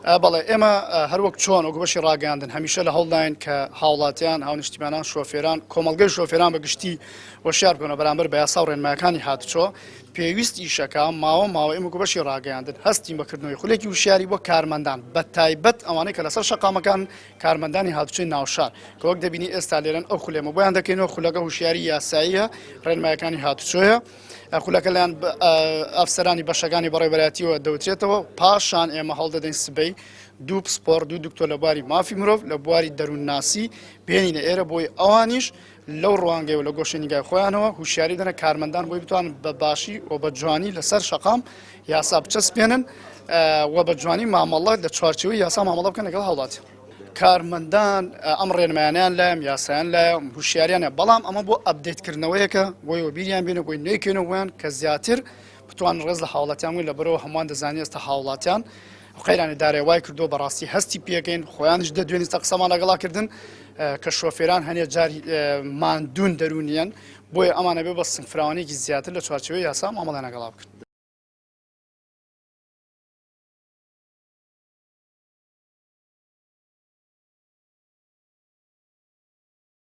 بەڵێ ئێمە هەروەک چۆن وەکو بەشی ڕاگەیاندن هەمیشە لە هەوڵداین کە هاوڵاتیان، هاونیشتیمانان، شۆفێران، کۆمەڵگەی شۆفێران بە گشتی هۆشیار بکەنەوە بەرامبەر بە یاسا و ڕێنمایەکانی هاتوچۆ، پێویست ئیشەکە ماوە ماوە ئێمە وەکو بەشی ڕاگەیاندن هەستین بە کردنەوەی خولێکی وشیاری بۆ کارمەندان بە تایبەت ئەوانەی کە لەسەر شەقامەکان کارمەندانی هاتوچۆی ناوشار کە وەک دەبینی ئێستا لێرەن ئەو خولێمە بۆیان دەکەینەوە خولەکە هوشیاری یاساییە ڕێنمایەکانی هاتوچۆیە. خولەکە لەلایەن ئەفسەرانی بەشەکانی بەڕێوەبەرایەتیەوە دەوترێتەوە، پاشان ئێمە هەوڵدەدەین سبەی دوو پسپۆڕ، دوو دکتۆر لە بواری مافی مرۆڤ، لە بواری دەروونناسی بێنینە ئێرە بۆی ئەوانیش لەو ڕوانگەی و لە گۆشەی نیگای خۆیانەوە هوشیاری دەنە کارمەندان بۆی بتوانن بە باشی و بە جوانی لەسەر شەقام یاسا بچەسپێنن و بە جوانی مامەڵە لە چوارچێوەی یاسا مامەڵە بکەن لەگەڵ هاوڵاتیان. کارمەندان ئەم ڕێنمایانەیان لایە، یاسایان لایە، هوشیاریان هەیە، بەڵام ئەمە بۆ update کردنەوەیەکە، بۆی وەبیریان بێنە، بۆی نوێکەینەوە بۆیان کە زیاتر بتوانن ڕێز لە هاوڵاتیان بگرن، لەبەرئەوە هەمووان دەزانین ئێستا هاوڵاتیان قەیرانی دارایی وای کردووە بەڕاستی هەستی پێکەین، خۆیانیش دەدوێن ئێستا قسەمان لەگەڵا کردن کە شۆفێران هەنێ جار ماندوون دەروونیان، بۆیە ئەمانە بێ بە سنگفراوانیەکی زیاتر لە چوارچێوەی یاسا مامەڵەیان لەگەڵا بکەن.